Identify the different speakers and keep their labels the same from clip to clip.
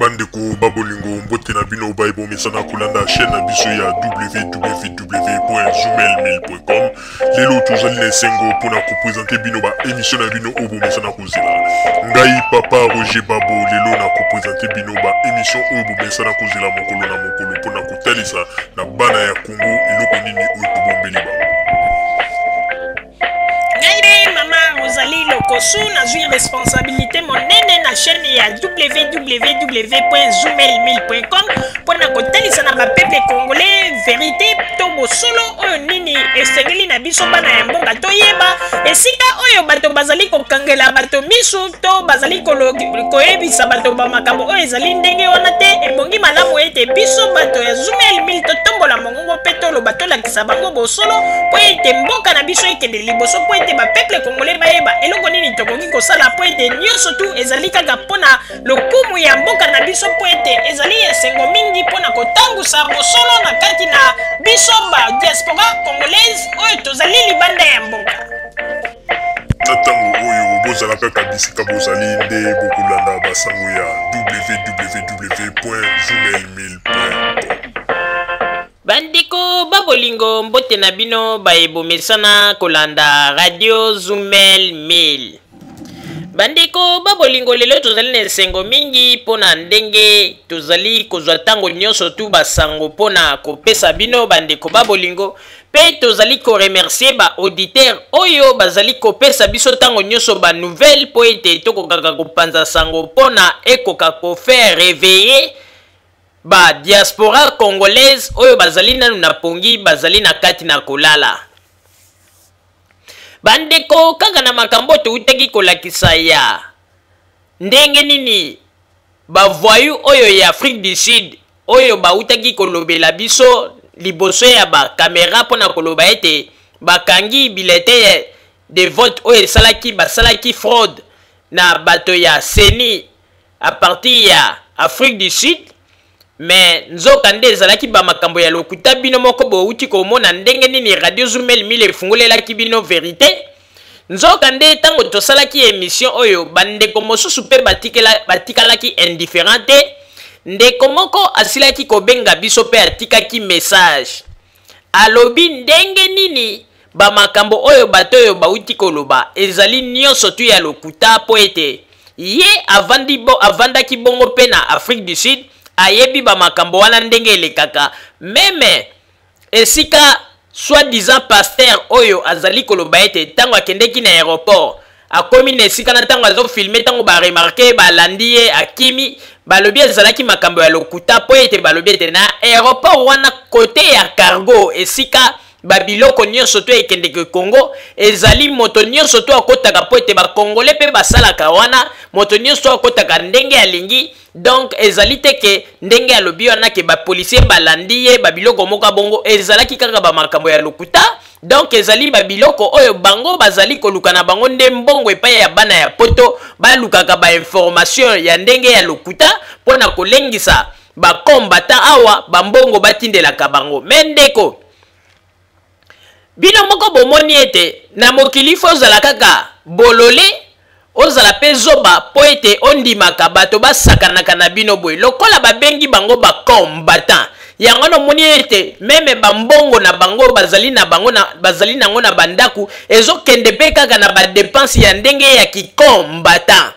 Speaker 1: Bandeko ba bolingo, mbote na bino baye bomesana kolanda chaîne na biso ya www.zoomail1000.com. Lelo tozali na esengo mpona kopresente bino ba émission na bino oyo bomesana kozela. Ngai papa Roger Babo lelo na kopresente bino ba émission oyo bomesana kozela mokolo na mokolo mpona kotalisa na bana ya Congo eloko nini oyo tobombeli bango.
Speaker 2: Ngai nde mama Rosalie Lokosu, nazwi responsabilité monene na chaîne ya www.zoomail1000.com mpo na kotalisa na bapeuple congolais verité to bosolo oyo nini esengeli na biso bana ya mboka toyeba esika oyo bato bazali kokangela bato misu to bazali koyebisa bato bamakambo oyo ezali ndenge wana te. Ebongi malamu ete biso bato ya Zoomail 1000 totombola mongongo mpe toloba, tolakisa bango bosolo mpo ete mboka na biso ekende liboso, mpo ete bapeuple congolais bayeba eloko nini tokoki kosala, mpo ete nyonso tu ezali kaka mpo na lokumu ya mboka na biso, mpo ete ezali esengo mingi mpo na kotangusa bosolo na kati na biso ba diaspora congolaise oyo tozali libanda ya mboka.
Speaker 1: Na ntango oyo bozala kaka bisika bozali nde bokolanda basango ya www.zoomail1000.com.
Speaker 2: Bandeko ba bolingo, mbote na bino baye bomesana kolanda radio Zumel 1000. Bandeko ba bolingo, lelo tozali na esengo mingi mpo na ndenge tozali kozwa ntango nyonso tu basango mpo na kopesa bino bandeko ba bolingo, mpe tozali koremercier ba auditeur oyo bazali kopesa biso ntango nyonso ba nouvelle mpo ete tokokaka kopanza sango mpo na ekoka kofaire reveiller ba diaspora congolaise oyo bazali nanu na pongi, bazali na kati na kolala. Bandeko, kaka na makambo toutaki kolakisa ya ndenge nini bavoyu oyo ya Afrique du Sud oyo bautaki kolobela biso liboso ya bakamera mpo na koloba ete bakangi bulletin de vote oyo esalaki basalaki fraude na bato ya CENI à partir ya Afrique du Sud, mais nzoka nde ezalaki bamakambo ya lokuta. Bino moko bouti komona ndenge nini radio Zumel 1000 efungolelaki bino verité. Nzoka nde ntango tosalaki émission oyo, bandeko mosusu mpe batikalaki indifférent te. Ndeko moko asilaki kobenga biso mpe atikaki message, alobi ndenge nini bamakambo oyo bato oyo bauti koloba ezali nyonso tu ya lokuta, mpo ete ye avandaki bongo mpe na Afrique du Sud, ayebi bamakambo wana ndenge elekaka. Même esika soi-disant pasteur oyo azali koloba ete ntango akendeki na aéroport, akomi na esika na ntango azofilmer, ntango baremarquer, balandi ye, akimi, balobi ezalaki makambo ya lokuta, mpo ete balobi ete na aéroport wana, côté ya cargo, esika babiloko nyonso to ekendeke Congo ezali, moto nyonso to akotaka, mpo ete bakongole mpe basalaka wana, moto nyonso to akotaka ndenge alingi. Donc ezali te ke ndenge alobi wana ke bapolisier balandi ye, babiloko moko bongo ezalaki kaka bamakambo ya lokuta. Donc ezali babiloko oyo bango bazali koluka na bango nde mbongo epai ya bana ya Poto. Balukaka bainformation ya ndenge ya lokuta mpo na kolengisa bakombata awa, bambongo batindelaka bango. Mais ndeko, bino moko bomoni ete na mokili fo ozala kaka bolole, ozala mpe zoba mpo ete ondimaka bato basakanaka na bino boye lokola babengi bango bacombattant. Yango wana omoni ete même bambongo na bango bazali na bango na, bazali nango na bandako ezokende mpe kaka na badépenses ya ndenge ya kicombattant,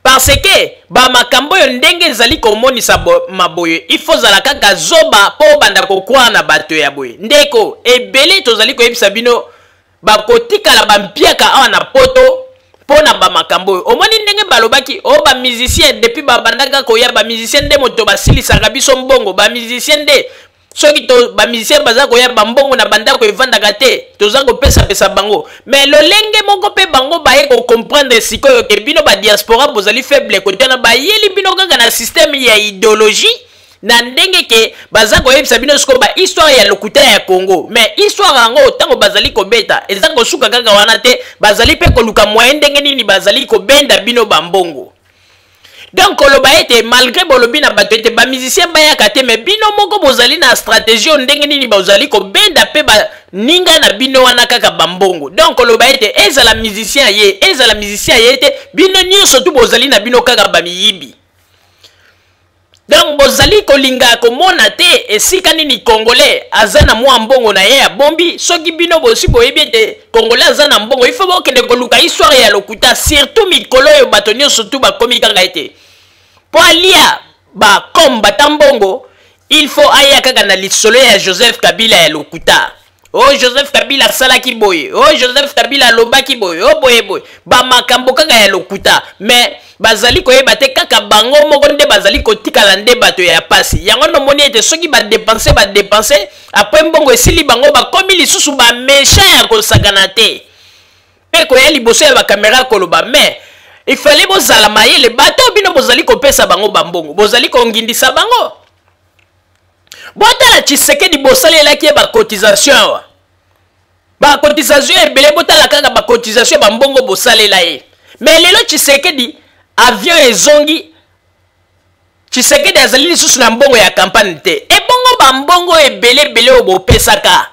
Speaker 2: parce que bamakambo oyo ndenge ezali komonisa maboye, il faut ozala kaka zoba mpo obanda kocroire na bato ya boye. Ndeko, ebele tozali koyebisa bino, bakotikala bampiaka awa na Poto mpo na bamakambo oyo. Omoni ndenge balobaki o bamusicien, depuis babandaka koya, bamusicien nde moto basilisaka biso mbongo, bamusicien nde soki to bamusicien baza koya, bambongo na bandako evandaka te, toza kopesapesa bango. Mais lolenge moko mpe bango baye kocomprendre sikoyo ke bino badiaspora bozali faible kote wana, bayeli bino kaka na système ya idéologie na ndenge ke baza koyebisa bino sikoyo bahistoire ya lokuta ya Congo. Mais histoire yango, ntango bazali kobeta, eza kosuka kaka wana te. Bazali mpe koluka moyen ndenge nini bazali kobenda bino bambongo. Donc koloba ete malgré bolobi na bato ete bamusicien bayaka te, mais bino moko bozali na stratégie oyo ndenge nini bozali kobenda mpe baninga na bino wana kaka bambongo. Donc koloba ete ezala musicien ye, ezala musicien ye te, bino nyonso tu bozali na bino kaka bamiyibi. Donc bozali kolinga komona te esika nini congolais aza na mwa mbongo na ye abombi. Soki bino bosi boyebi ete congolais aza na mbongo, il faut bokende koluka histoire ya lokuta. Surtout mikolo oyo bato nyonso tu bakomi kaka ete mpo alia bakombata mbongo, il faut aya kaka na lisolo ya Joseph Kabila ya lokuta. O Joseph Kabila asalaki boye, o Joseph Kabila alobaki boye, o boye boye, bamakambo kaka ya lokuta. Mais bazali koyeba te kaka bango moko nde bazali kotikala nde bato ya pasi. Yango nomoni ete soki badépenser, badépenser, après mbongo esili, bango bakomi lisusu baméchant ya kosakana te mpe koya liboso ya bacaméra koloba. Mais ifale bozala mayele. Bato bino bozali kopesa bango bambongo, bozali kongindisa bango. Botala Tshisekedi, bosalelaki ye bacotisation awa, bacotisation ebele. Botala kaka bacotisation, bambongo bosalela ye. Mais lelo Tshisekedi, avion ezongi, Tshisekedi azali lisusu na mbongo ya campagne te. Ebongo bambongo ebele ebele oyo bopesaka,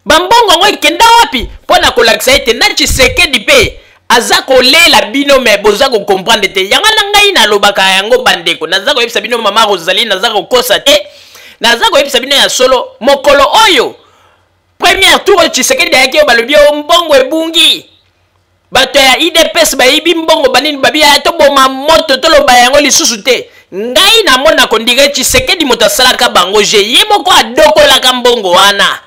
Speaker 2: bambongo yango ekenda wapi? Mpo na kolakisa ete na Tshisekedi mpe aza kolela bino, mais boza kocomprendre te. Yango na ngai nalobaka yango, bandeko, naza koyebisa bino, mama Rosalie, naza kokosa te, naza koyebisa bino ya solo. Mokolo oyo première tour oyo Tshisekedi ayaki, oyo balobi oyo mbongo ebungi, bato ya UDPS bayibi mbongo, banini babi aya, toboma moto, toloba yango lisusu te. Ngai namona kondire Tshisekedi moto asalaka bango je, ye moko adokolaka mbongo wana,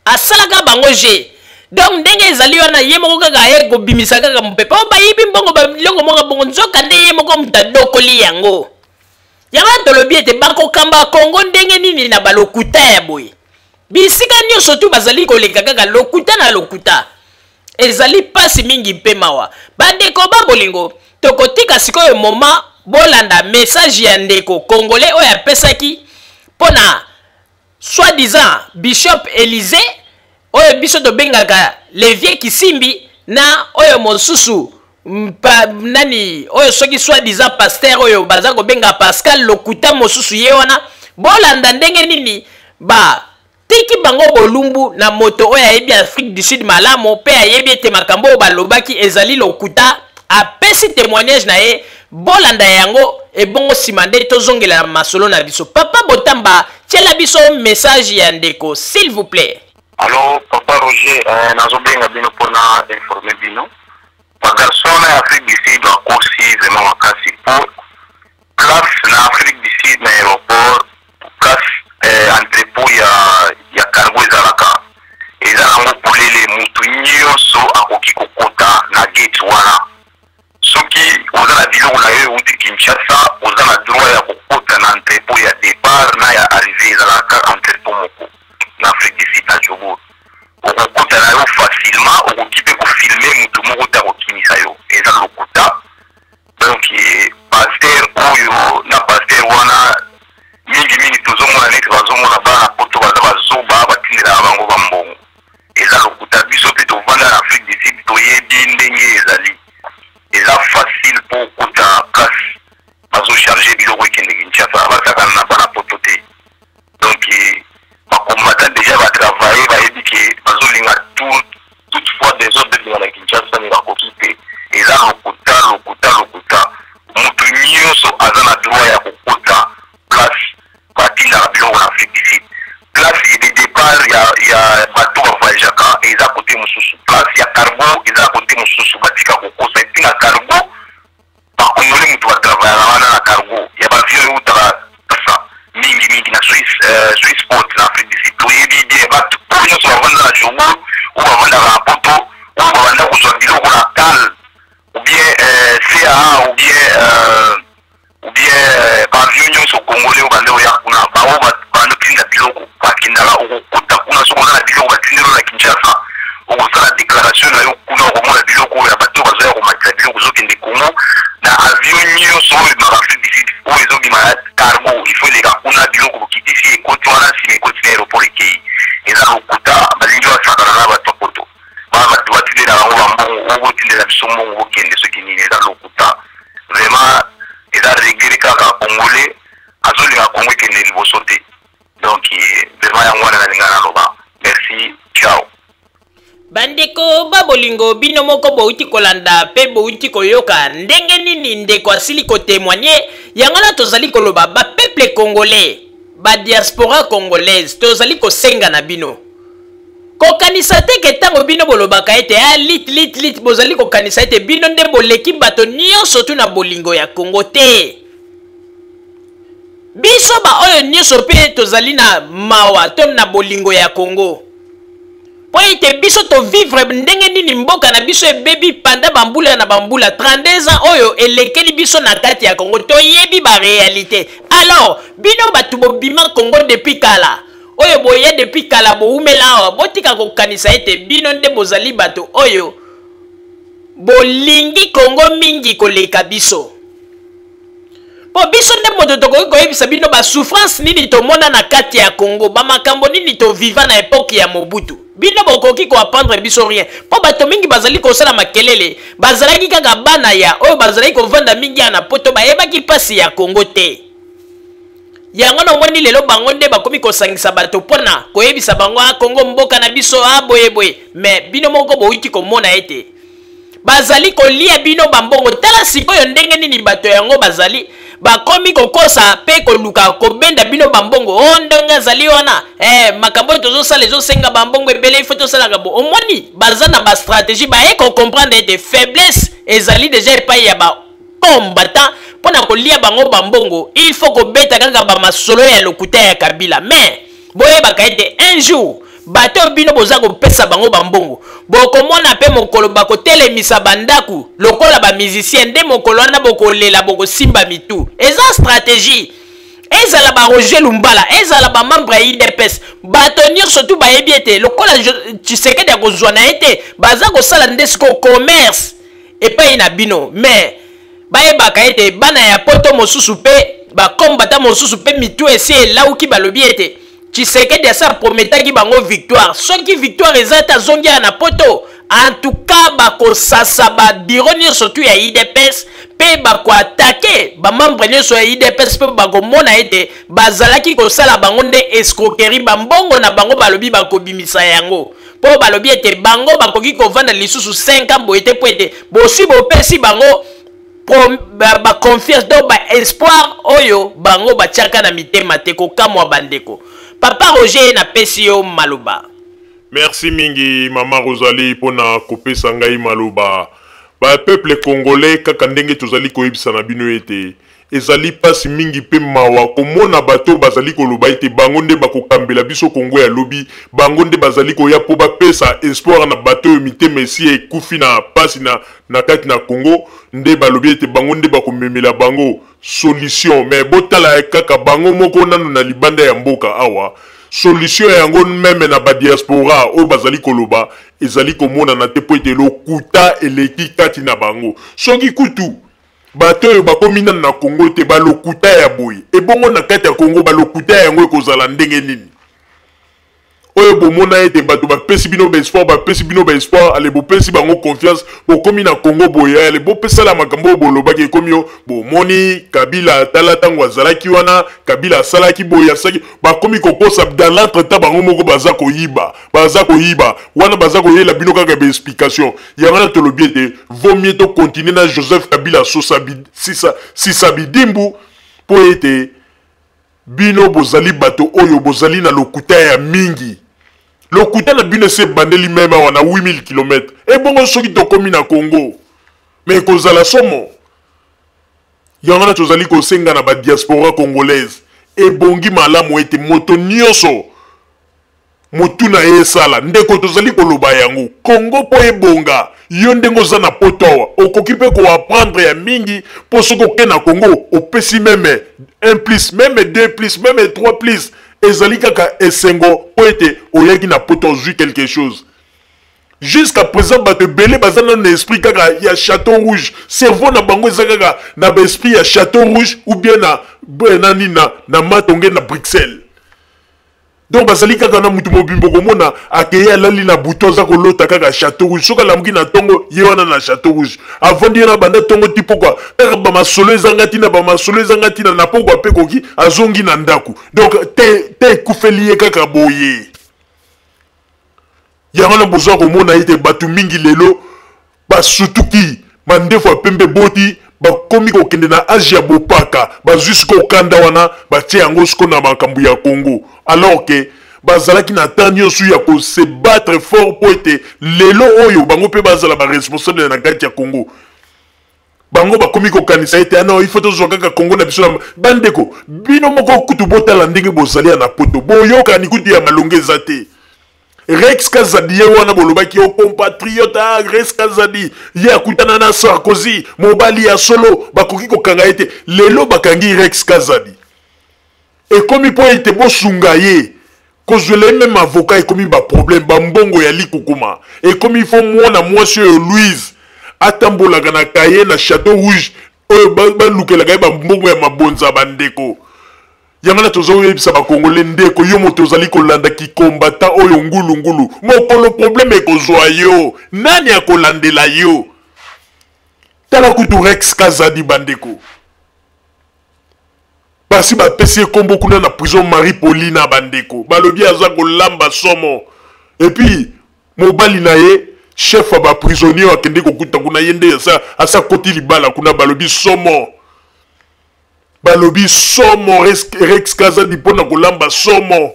Speaker 2: asalaka bango je. Donc ndenge ezali wana, ye moko kaka aye kobimisa kaka mopepe oyo bayibi mbongo, biloko moko bongo, nzoka nde ye moko moto adokoli yango. Yango tolobi ete bakokamba Kongo ndenge nini na balokuta ya boye? Bisika nyonso tu bazali koleka kaka lokuta na lokuta. Ezali mpasi mingi mpe mawa. Bandeko ba bolingo, tokotika sikoyo moma bolanda message ya ndeko congolais oyo apesaki mpo na soi-disant Bishop Élysée oyo biso tobengaka Levier Kisimbi, na oyo mosusu mpa, nani oyo soki soi-disant pasteur oyo baza kobenga Pascal, lokuta mosusu ye wana. Bolanda ndenge nini ba tiki bango bolumbu na moto oyo ayebi Afrique du Sud malamu mpe ayebi ete makambo oyo balobaki ezali lokuta. Apesi témoignage na ye, bolanda yango. Ebongo nsima nde tozongela na masolo na biso. Papa Botamba, tiela biso message ya ndeko, s'il vous plaît.
Speaker 3: Allo papa Roger, nazobenga bino mpona informer bino, bagarçon na ya Afrique du Sud bakosi vraiment makasi, po place na Afrique du Sud na aéroport, place entrepôt ya cargo ezalaka, eza nango polele, mutu nyonso akoki kokota na gate wana. Soki oza na biloko na yo euti Kinshasa, oza na droit ya kokota na entrepôt ya départ na ya arrivée. Ezalaka kaka entrepôt moko na Afrique du Sud, na Joburg. Okokota na yo facilement, okoki mpe kofilmer, motu moko te akokimisa yo. Eza lokuta. Donc pasteur oyo na pasteur wana, mingimingi tozomona neti bazomona bana poto baza bazoba, batindelaka bango bambongo. Eza lokuta. Biso mpe tovanda na Afrique du Sud, toyebi ndenge ezali. Eza facile mpo okota place bazocharger biloko ekende Kinshasa. Basakana na bana poto te. Donc bacombattant déjà batravaille, bayebi ke bazolinga tout toutefois désordre ebima na Kinshasa, mais bakoki te. Eza lokuta, lokuta, lokuta. Motu nyonso aza na droit ya kokota place batindaka biloko na Afrique du Sud. Place de départ ya bato bavoyageaka eza côté mosusu, place ya cargo eza côté mosusu. Batika kokosa. Et puis na cargo, bakongole moto batravaillaka wana na cargo ya baavion eutaka kasa mingimingi na Swissport na Afrique du Sud. Toyebi bien, bato oyo nyonso bavanda na Joburg, oyo bavandaka na poto, oyo babanda kozwa biloko na CAL ou bien CAA ou bien baavion nyonso congolais oyo banda oya kuna, bao bandotinda biloko, bakendaka, okokuta kuna. Soki oza na biloko batindelo na Kinshasa, okosala déclaration na yo kuna, okomona biloko oyo ya bato bazoya komatisa biloko ozokende Congo na avion nyonso oyo ebimaka Afrique du Sud, oyo ezobima ya cargo, il faut eleka kuna. Biloko bokitisi, ekoti wana, nsima ekoti na aéroport, ekei. Eza lokuta. Balingi basakana na bato ya poto, bato batindela bango bambongo, oyo botindela biso mbongo, bokende soki nini. Eza lokuta vraiment. Eza regret kaka, congolais azolinga Kongo ekende liboso te. Donc vraiment yango wana nalinga naloba. Merci, ciao.
Speaker 2: Bandeko ba. bolingo, bino moko bouti kolanda mpe bouti koyoka ndenge nini ndeko asili kotemoigne. Yango wana tozali koloba bapeuple congolais, badiaspora congolaise, tozali kosenga na bino kokanisa te ke ntango bino bolobaka ete ah, lit lit lit, bozali kokanisa ete bino nde boleki bato nyonso tu na bolingo ya Kongo te. Biso baoyo nyonso mpe tozali na mawa to na bolingo ya Kongo, mpo ete biso tovivre ndenge nini mboka na biso ebebi panda bambula na bambula 32 ans oyo elekeli biso na kati ya Kongo, toyebi barealité. Alors bino bato bobima Kongo depuis kala, oyo boya depuis kala, bowumela awa, botika kokanisa ete bino nde bozali bato oyo bolingi Kongo mingi koleka biso, mpo biso nde moto tokoki koyebisa bino basouffrance nini tomona na kati ya Congo, bamakambo nini toviva na epoke ya Mobutu. Bino bokoki koapprendre biso rien, mpo bato mingi bazali kosala makelele bazalaki kaka bana ya oyo bazalaki kovanda mingi ya na Poto, bayebaki mpasi ya Congo te. Yango na omoni lelo bango nde bakomi kosangisa bato mpona koyebisa bango a Congo mboka na biso a boyeboye. Me bino moko bowuti komona ete bazali kolia bino bambongo. Tala sikoyo ndenge nini bato yango bazali bakomi kokosa mpe koluka kobenda bino bambongo. O ndenge azali wana makambo oyo tozosala ezosenga bambongo ebele, ifo tosalaka bo. Omoni baza na bastratégie, baye kocomprendre ete faiblesse ezali deja epai ya ba combattant mpo na kolia bango bambongo. Il faut kobeta kaka bamasolo ya lokuta ya Kabila. Mais boyebaka ete un jour bato oyo bino boza kopesa bango bambongo, bokomona mpe mokolo bakotelemisa bandako lokola bamusicien, nde mokolo wana bokolela, bokosimba mitu. Eza stratégie. Ezala ba Roger Lumbala, ezala bamembre ya UDPS, bato nyonso tu bayebi ete lokola Tshisekedi akozwa na ye te, baza kosala nde sikoyo commerce epai na bino. Mais bayebaka ete bana ya Poto mosusu mpe bakombata mosusu mpe mitu esi elauki, balobi ete Tshisekedi asa prometaki bango victoire. Soki victoire eza te, azongi ya na Poto. En tout cas bakosasa babiro nyonso tu ya UDPS mpe bakoatake bamembre nyonso ya UDPS, mpe bakomona ete bazalaki kosala bango nde escroquerie. Bambongo na bango balobi bakobimisa yango, mpo balobi ete bango bakoki kovanda lisusu 5 ans boye te, mpo ete bosi bopesi bango baconfiance, donc baespoir oyo bango batiaka na mitema te. Kokamwa bandeko. Papa Roger, napesi yo maloba.
Speaker 1: Merci mingi, mama Rosalie, mpona kopesa ngai maloba. Bapeuple congolais, kaka ndenge tozali koyebisa na bino ete ezali mpasi mingi mpe mawa komona bato bazali koloba ete bango nde bakokambela biso Kongo ya lobi, bango nde bazali koya mpo bapesa espoir na bato oyo mitema esi ekufi na mpasi na kati na Kongo, nde balobi ete bango nde bakomemela bango solution. Me botala kaka bango moko nanu na libanda ya mboka awa, solution yango meme na badiaspora oyo bazali koloba ezali komonana te, mpo ete lokuta eleki kati na bango. Soki kutu bato oyo bakomi nanu na Kongo te balokuta ya boye, ebongo na kati ya Kongo balokuta yango ekozala ndenge nini? Oyo bomona ete bato bapesi bino baespoir, bapesi bino baespoir, ale bopesi bango confiance, bokomi na Kongo boye, ale bopesala makambo oyo bolobaki, ekomi yo bomoni Kabila. Tala ntango azalaki wana, Kabila asalaki boye, asalaki, bakomi kokosa. Dans l'entretemps bango moko baza koyiba, baza koyiba wana, baza koyela bino kaka baexplication. Yango wana tolobi ete vaut mieux tocontinue na Joseph Kabila sisa bidimbu, mpo ete bino bozali bato oyo bozali na lokuta ya mingi. Lokuta na bino esi ebandeli meme awa na 8000 km. Ebongo soki tokomi na Congo, me ekozala somo. Yango wana tozali kosenga na badiaspora congolaise, ebongi malamu ete moto nyonso motu na ye esala. Ndeko, tozali koloba yango, Kongo mpo ebonga, yo ndenge oza na Poto awa okoki mpe koapprendre ya mingi, mpo soki oke na Kongo opesi meme 1 plus, meme 2 plus, meme 3 plus, ezali kaka esengo, mpo ete oyaki na Poto ozwi quelque chose. Jusqu'à présent bato ebele baza nano na esprit kaka ya Château Rouge. Cerveau na bango eza kaka na baesprit ya Château Rouge ou bien na nani na Matonge na Bruxelles. Donc bazali kaka na mutu mobimba, komona akei alali na butu aza kolota kaka Château Rouge. Soki alamuki na ntongo, ye wana na Château Rouge avandi ye na banda ntongo ti pokwa, kaka bamasolo ezanga ntina, bamasolo ezanga ntina. Na pokwa mpe koki azongi na ndako, donc te te ekufeli ye kaka boye. Yango wana bozwa komona ete bato mingi lelo basutuki mandefu ya pembe boti, bakomi kokende na age ya bopaka, bazwi sikoyo kanda wana batie yango sikoyo na makambo ya Congo, alors que bazalaki na temps nyonso ya ko se battre fort mpo ete lelo oyo bango mpe bazala ba responsable na kati ya Congo. Bango bakomi kokanisa ete ah non, il faut tozwa kaka Congo na biso na bandeko. Bino moko kutu botala ndenge bozali ya na poto, boyokani kutu ya malonga eza te. Rex Kazadi ye wana bolobaki yo compatriote, ah, Rex Kazadi ye akutana na Sarkozy, mobali ya solo, bakoki kokanga ye te. Lelo bakangi Rex Kazadi, ekomi mpo ete bosunga ye kozwela ye meme avocat, ekomi baproblème, bambongo ya likukuma ekomi. Fo mwana mwasi oyo Louise atambolaka na kaye na Chateau Rouge oyo balukelaka ye bambongo ya mabonza. Bandeko, yango wana tozoyebisa bakongole, ndeko, yo moto ozali kolanda kikombata oyo ngulungulu, mokolo problème ekozwa yo, nani akolandela yo? Tala kutu Rex Kazadi, bandeko, basi bapesi ye nkombo kuna na prison Marie Paulina. Bandeko, balobi aza kolamba somo. Et puis mobali na ye, chef ya baprisonnier, akende kokuta kuna ye nde asa koti libala kuna. Balobi somo, balobi somo Rex Kazadi mpo na kolamba somo.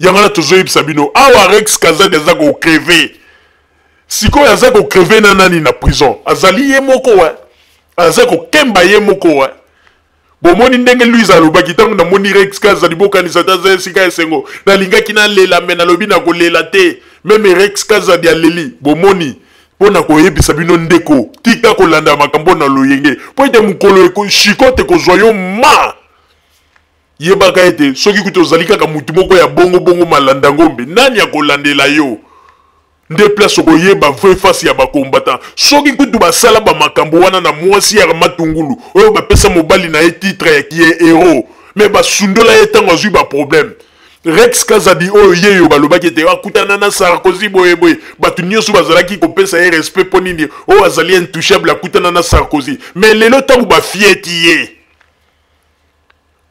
Speaker 1: Yango wana tozoyebisa bino awa, Rex Kazadi aza kocrever sikoyo. Aza kocrever na nani na prison? Azali ye moko wa, aza kokemba ye moko wa. Bomoni ndenge Louise alobaki, ntango namoni Rex Kazadi, bokanisa te aza esika esengo. Nalingaki nalela, me nalobi nakolela te. Même Rex Kazadi aleli. Bomoni, mpo na koyebisa bino, ndeko, tika kolanda makambo na loyenge, mpo ete mokolo shikote kozwa yo ma. Yebaka ete soki kutu ozali kaka mutu moko ya bongo bongo malanda ngombe, nani akolandela yo? Nde place okoyeba vraie face ya bacombattant. Soki kutu basala bamakambo wana na mwasi ya Matungulu oyo bapesa mobali na ye titre ya kie héros, mais basundola ye ntango azwi baproblème. Rex Kazadi oyo yeyo balobaki ete akutana na Sarkozy boye boye, bato nyonso bazalaki kopesa ye respect mpo nini? Oyo azali intouchable, akutana na Sarkozy. Mais lelo ntango bafieti ye,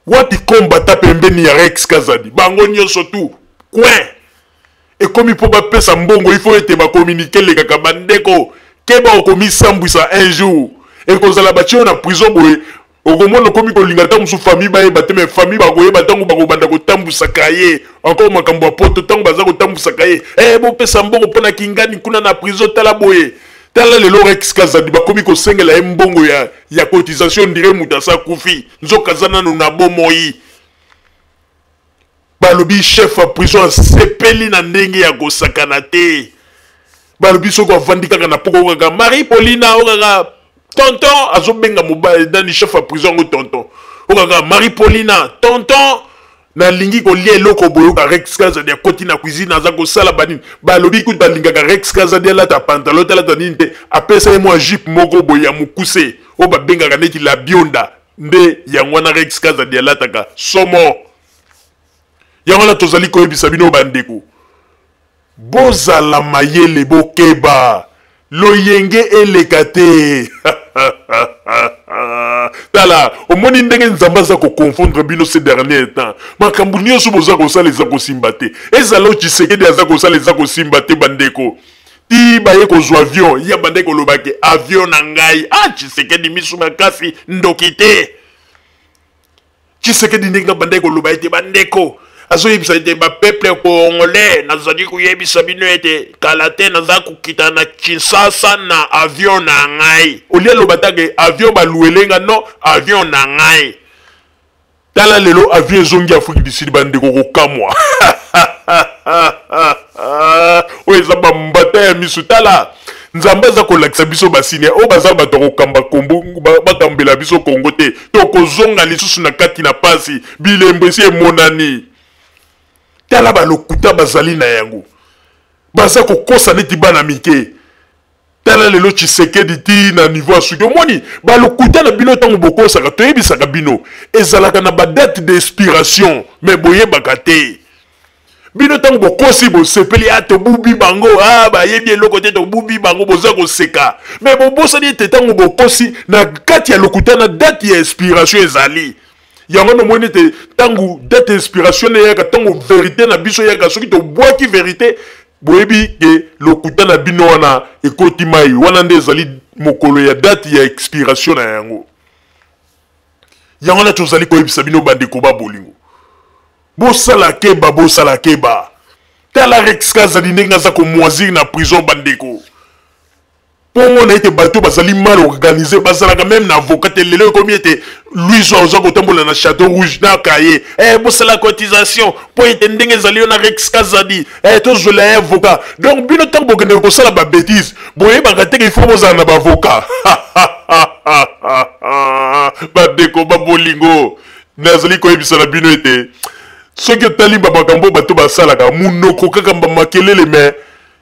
Speaker 1: wapi kombata pembeni ya Rex Kazadi? Bango nyonso tu coin ekomi mpo bapesa mbongo, ifo ete bakomunike elekaka. Bandeko, keba, okomisambwisa un jour, ekozala batie yo na prison boye, okomona okomi kolinga ntango mosusu famille bayeba te. Mais famille bakoyeba ntango bakobanda kotambwisaka ye encore makambo ya poto. Ntango baza kotambwisaka ye, bopesa mbongo mpo na kingani kuna na prison. Tala boye, tala lelo Rex Kazadi bakomi kosengela ye mbongo ya cotisation, ndire moto asa kufi, nzoka aza nanu na bomoi. Balobi chef ya prison asepeli na ndenge ya kosakana te. Balobi soki avandi kaka na poko, kaka Marie Paulina, o kaka tonton, azobenga mobali nani, chef ya prison yango tonton, o kaka Marie Paulina, tonton, nalingi kolia eloko boye. Oyoka Rex Kazadi akoti na cuisine, aza kosala banini. Balobi kutu balingaka Rex Kazadi alata pantalon te, alata nini te, apesa ye mwa jupe moko boye ya mokuse oyo babengaka neti la bionda. Nde yango wana Rex Kazadi alataka somo. Yango wana tozali koyebisa bino, bandeko, bozala mayele, bokeba, loyenge eleka te. Tala, omoni ndenge Nzambe aza koconfondre bino ces derniers temps. Makambo nyonso boza kosala eza kosimba te. Ezala oyo Tshisekedi aza kosala eza kosimba te. Bandeko, ti baye kozwa avion ya bande koloba ke avion na ngai. Ah, Tshisekedi misu makasi, ndoki te. Tshisekedi ndenge abandaki koloba ete bandeko, azoyebisa ete bapeuple congolais, nazali koyebisa bino ete kala te naza kokita na Kinshasa na avion na ngai. Olie aloba take avion baluele nga, non, avion na ngai. Tala lelo avion ezongi Afrique du Sud. Bandeko, kokamwa oyo eza bambata ya misu. Tala, Nzambe aza kolakisa biso basine oyo baza bato ya kokamba kombo, bakambela biso Kongo te. Tokozonga lisusu na kati na pasi, bilembo esi emonani. Tala balokuta bazali na yango, baza kokosa neti bana mike. Tala lelo Tshisekedi ti na niveau ya suki. Omoni balokuta na bino, ntango bokosaka, toyebisaka bino ezalaka na badate d'inspiration, mais boyebaka te. Bino ntango bokosi, bosepeli, a tobubi bango, a bayebi eloko te, tobubi bango, boza koseka. Mais bobosani ete ntango bokosi na kati ya lokuta, na date ya inspiration ezali. Yango nomoni ete ntango date ya inspiration eyaka, ntango verité na biso eyaka, soki tobwaki verité. Boyebi ke lokuta na bino wana ekoti mai wana nde ezali mokolo ya date ya expiration na yango. Yango wana tozali koyebisa bino bandeko ba bolingo, bosala keba, bosala keba. Tala Rex Kazadi ndenge aza komoisir na prison bandeko. Mpo omona ete bato bazali mal organise, bazalaka meme na avocat te. Lelo ekomi ete Louis oza kotambola na Chateau Rouge na kaye, bosala cotisation mpo ete ndenge ezali yo na Rex Kazadi, tozwela ye avocat. Donc bino ntango bokendeke kosala ba bêtise, boyebaka te ke il faut bozala na ba avocat. Bandeko ba bolingo, nazali koyebisa na bino ete soki otali ba makambo bato basalaka, munoko kaka ba makelele, mais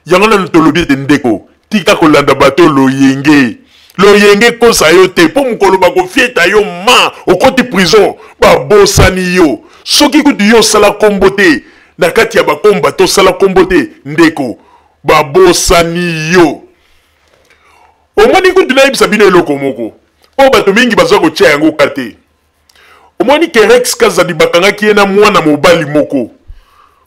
Speaker 1: yango nanu tolobi ete ndeko, tika kolanda bato loyenge. Loyenge ekosa yo te, mpo mokolo bakofieta yo ma okoti prison, babosani yo. Soki kutu yo osala kombo te na kati ya bakomba, to osala kombo te ndeko, babosani yo. Omoni kutu nayebisa bino eloko moko oyo bato mingi baza kotia yango ka te. Omoni ke Rex Kazadi bakangaki ye na mwana mobali moko,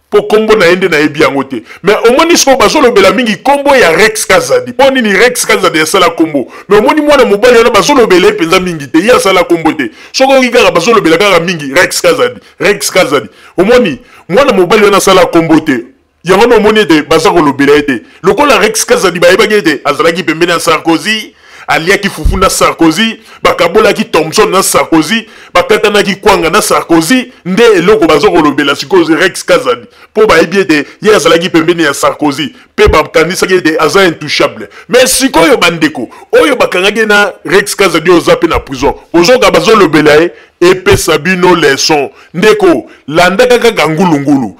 Speaker 1: po kombo na ye nde nayebi yango te. Mais omoni sikoyo bazolobela mingi kombo ya Rex Kazadi. Po nini Rex Kazadi asala kombo? Mais omoni mwana mobali wana bazolobela ye mpenza mingi te, ye asala kombo te. Soki oyoki kaka bazolobela kaka mingi Rex Kazadi, Rex Kazadi. Omoni mwana mobali wana asala kombo te. Yango nde omoni ete baza kolobela ye te. Lokola Rex Kazadi bayebaki ete azalaki pembeni ya Sarkozy, aliaki fufu na Sarkozy, bakabolaki Thomson na Sarkozy, bakatanaki kwanga na Sarkozy, nde eloko baza kolobela sikoyo Rex Kazadi, mpo bayebi ete ye azalaki pembeni ya Sarkozy mpe bakanisaki ete aza intouchable. Mais sikoyo bandeko oyo bakangaki na Rex Kazadi oyo aza mpe na prison, bozoka bazolobela ye, epesa bino leçon. Ndeko, landaka kaka ngulungulu.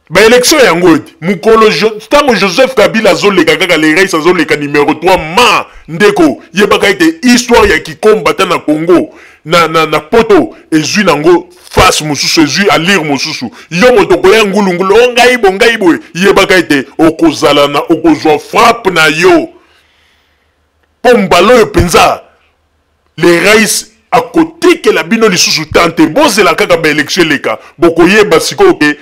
Speaker 1: Ba election yango ete mokolo ntango Joseph Kabila azoleka kaka le rais azoleka numero 3 ma ndeko, yebaka ete histoire ya kikombata na Congo na poto ezwi nango face mosusu, ezwi allure mosusu. Yo moto okoya ngulungulu, o ngai bo ngai boye, yebaka ete okozala na okozwa frappe na yo. Po mbala oyo mpenza le rais akotikela bino lisusu temps te. Bozela kaka ba election eleka, bokoyeba sikoyo ke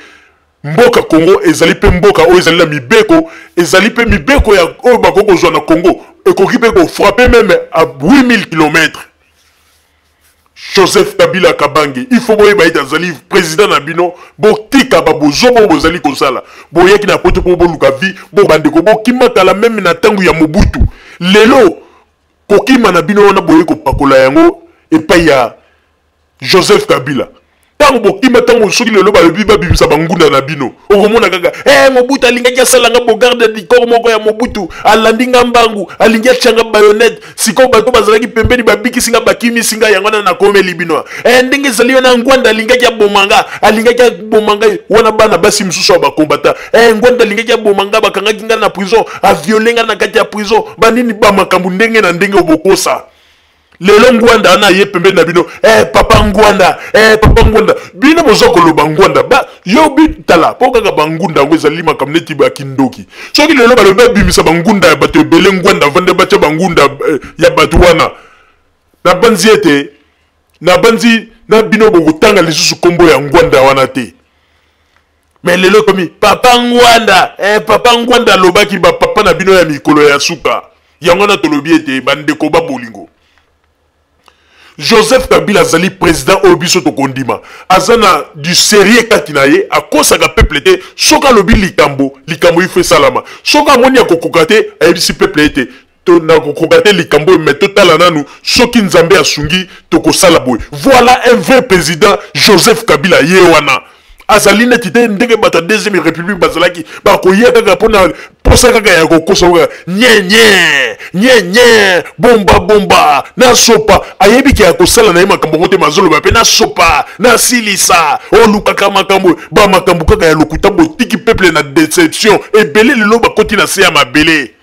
Speaker 1: mboka Congo ezali pe mboka oyo ezali na mibeko, ezali pe mibeko ya oyo bakoki kozwa na Congo ekoki pe ko frapper meme à 8000 kilomètres. Joseph Kabila Kabange, il faut boyeba ete azali président na bino, botika ba bozobo oyo bozali kosala. Boyaki na poto po boluka vie, bo bandeko bokima kala meme na tango ya Mobutu. Lelo kokima na bino wana boye kopakola yango epai ya Joseph Kabila. Tango bokima, tango soki lelo balobi babimisa bangunda na bino, okomona kaka, Mobutu alingaki asala nga bogarde du corps moko ya Mobutu, alandi nga mbangu, alingi atia nga bayonnette. Sikoyo bato bazalaki pembeni babikisi nga, bakimisi nga, yango wana nakomeli bino. Ndenge ezali wana, Ngwanda alingaki aboma nga, alingaki aboma ngai. Wana bana basi mosusu ya bakombata. Ngwanda alingaki aboma nga, bakangaki nga na prison, aviole nga na kati ya prison, banini ba makambo ndenge na ndenge obokosa. Lelo Ngwanda wana aye pembeni na bino, papa Ngwanda, papa Ngwanda. Bino boza koloba Ngwanda, ba, yo bi, tala, po kaka ba ngunda yango ezali makambo neti ba kindoki. Soki lelo balobi babimisa ba ngunda ya bato ebele, Ngwanda avandi batia ba ngunda ya bato wana. Nabanzi ete, nabanzi na bino bokotanga lisusu kombo ya Ngwanda wana te. Mais lelo ekomi papa Ngwanda, papa Ngwanda alobaki ba papa na bino ya mikolo ya suka. Yango wana tolobi ete bandeko ba bolingo, Joseph Kabila azali président oyo biso tokondima. Aza na du sérieux kati na ye, akosaka peuple te. Soki alobi likambo, likambo ifo esalama. Soki amoni akokoka te, ayebisi peuple ete to nakokoka te likambo oyo, mais totala nanu soki Nzambe asungi tokosala boye. Voilà un vrai président, Joseph Kabila ye wana. Azali neti te ndenge bato ya deuxième république bazalaki, bakoya kaka mpona posa kaka ya kokosa kaka nye nye nye nye, bomba bomba nasopa. Ayebi ke akosala na ye makambo yango te, mazoloba mpe nasopa nasilisa, olukaka makambo ba makambo kaka ya lokuta. Botiki peuple na déception ebele, lelo bakoti na se ya mabele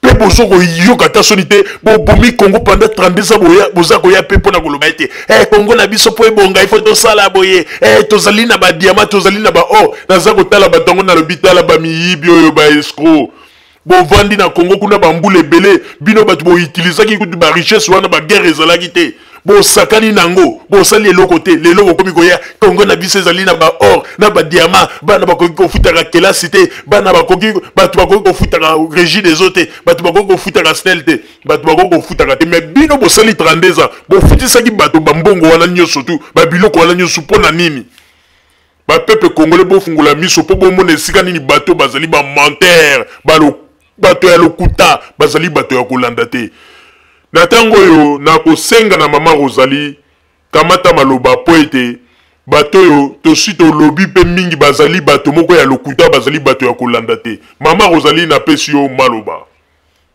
Speaker 1: mpe bozo koyoka ata soni te. Bobomi Congo pendant 32 ans, boza koya mpe mpona koloba ete, Congo na biso mpo ebonga il faut tosala boye, tozali na ba diamant, tozali na ba or. Naza kotala bato yango nalobi, tala ba miyibi oyo ba escroc. Bovandi na Congo kuna ba mbula ebele, bino bato boutilisaki kutu ba richesse wana, ba guerre ezalaki te. Bosakani nango, bosali eloko te. Lelo bokomi koya Congo na biso ezali na ba or na ba diamant, bana bakoki kofutaka kelasi te, bana bakoki, bato bakoki kofutaka régie des eaux te, bato bakoki kofutaka SNEL te, bato bakoki kofutaka te. Mais bino bosali 32 ans, bofutisaki bato bambongo wana nyonso tu, babiloko wana nyonso mpo na nini? Ba peuple congolais, bofungola miso mpo bomona esika nini bato bazali ba menteur, bato ya lokuta, bazali bato ya kolanda te. Na ntango oyo nakosenga na mama Rosalie kamata maloba mpo ete bato oyo tosi tolobi mpe mingi bazali bato moko ya lokuta, bazali bato ya kolanda te. Mama Rosalie, napesi yo maloba.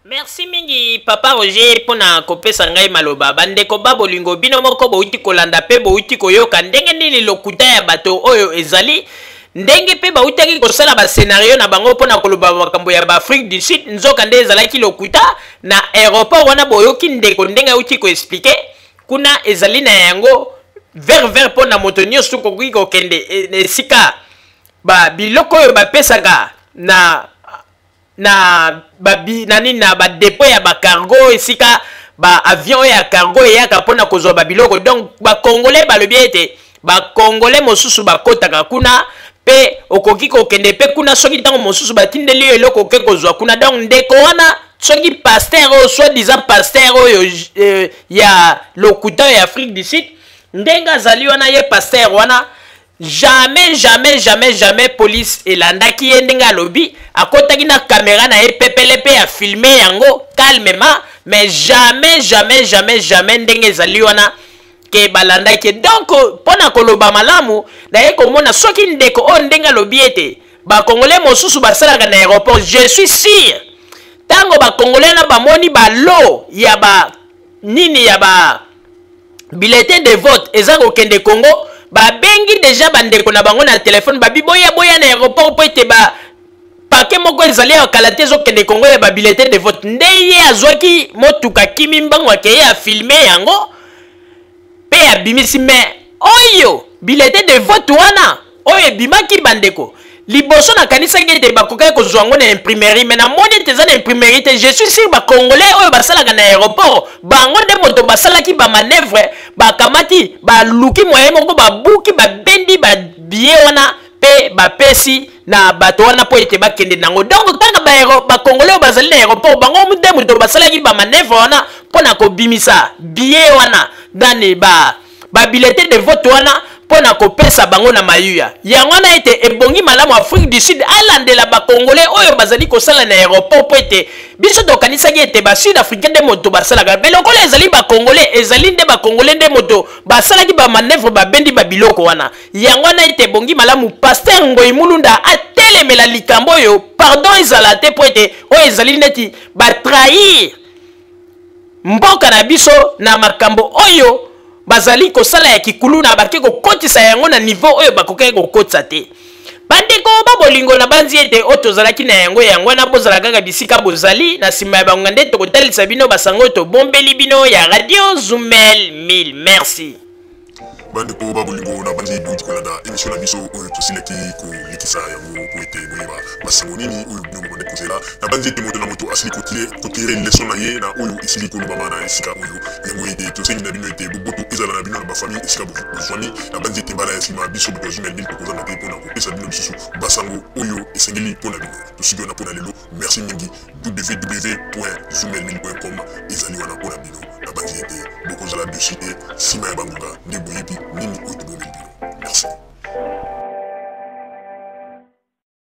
Speaker 2: Merci mingi papa Roger mpona kopesa ngai maloba. Bandeko ba bolingo, bino moko bouti kolanda mpe bouti koyoka ndenge nini lokuta ya bato oyo ezali, ndenge mpe bautaki kosala bascenario na bango mpona koloba makambo ya baAfrique du Sud, nzoka nde ezalaki lokuta. Na aéroport wana boyoki ndeko ndenge auti koexpliquer kuna, ezali na yango vert vert mpo na moto nyonso kokoki kokende esika ba biloko oyo bapesaka na babi nani na badépôt ya bacargo, esika ba avion oyo ya cargo eyaka mpona kozwa babiloko. Donc bacongolais balobi ete bacongolais mosusu bakotaka kuna mpe okoki kokende mpe kuna soki ntango mosusu batindeli yo eloko, oke kozwa kuna. Donc ndeko wana, soki pasteur oyo, soi disant pasteur oyo ya lokuta ya Afrique du Sud, ndenge azali wana, ye pasteur wana, jamais, jamais, jamais, jamais police elandaki ye. Ndenge alobi, akɔtaki na caméra na ye pepele mpe afilmer yango calmement, mais jamais, jamais, jamais, jamais ndenge ezali wana ke balandaki ye. Donc mpo na koloba malamu, naye komona soki ndeko oyo ndenge alobi ete bakongolais mosusu basalaka na aéroport, je suis sûr ntango bakongolais na bamoni balo ya ba nini ya ba bulletin de vote eza kokende Congo, babengi déjà bandeko na bango na telefone, babi: "Boya, boya na aéroport mpo ete ba paquet moko ezali ya kala te ezokende Congo ya babulletin de vote." Nde ye azwaki motuka, kimi mbango, akeye afilmer yango mpe abimisi. Mais oyo bulletin de vote wana oyo ebimaki, bandeko, liboso nakanisaki ete bakokaki kozwa yango na imprimerie, mais namoni ete eza na imprimerie te. Je suis sûr bacongolais oyo basalaka na aéroport, bango nde moto basalaki bamanœuvre, bakamati, baluki moyen moko, babuki, babendi babillet wana mpe bapesi na bato wana mpo ete bakende nango. Donc kaka bacongolais oyo bazali na aéroport, bango nde moto basalaki bamanœuvre wana mpo na kobimisa billet wana dani ba babulletin de vote wana mpo na kopesa bango na mayuya yango wana. Ete ebongi malamu Afrique du Sud alandela bacongolais oyo bazali kosala na aéroport, mpo ete biso tokanisaki ete basud africain nde moto basalaka, mais lokola ezali bacongolais, ezali nde bacongolais nde moto basalaki bamanœuvre, babendi babiloko wana yango wana. Ete ebongi malamu pasteur Ngoi Mulunda atelemela likambo oyo, pardon ezala te, mpo ete oyo ezali neti batrahir mboka na biso na makambo oyo bazali kosala ya kikuluna, bake kokotisa yango na niveau oyo bakokaki kokotisa te. Bandeko ba bolingo, na banzi ete oyo tozalaki na yango yango wana. Bozala kaka bisika bozali, na nsima ya bango nde tokotalisa bino basango oyo tobombeli bino ya Radio Zumel 1000. Merci.
Speaker 1: Bandeko ba bolingo, na bandi bouti kolanda émission na biso oyo tosilaki kolekisa yango po ete boyeba basango nini oyo bino bobandi kozela. Na bandi ete moto na moto asili kotirer leçon na ye na oyo esili kolobama na esika oyo yango. Ete tosengi na bino ete boboto ezala na bino na bafamille esika bozwami. Na bandi ete mbala ya nsima, biso bato ya Zumel 1000 tokozanga te mpona kopesa bino lisusu basango oyo esengeli mpo na bino. Tosuki wana mpo na lelo. Merci mingi. www.zumel1000.com ezali wana mpo na bino. Na bandi ete bokozala déçus te. Nsima ya bangonga nde boyebi nini oyo tobomeli bino. Merci.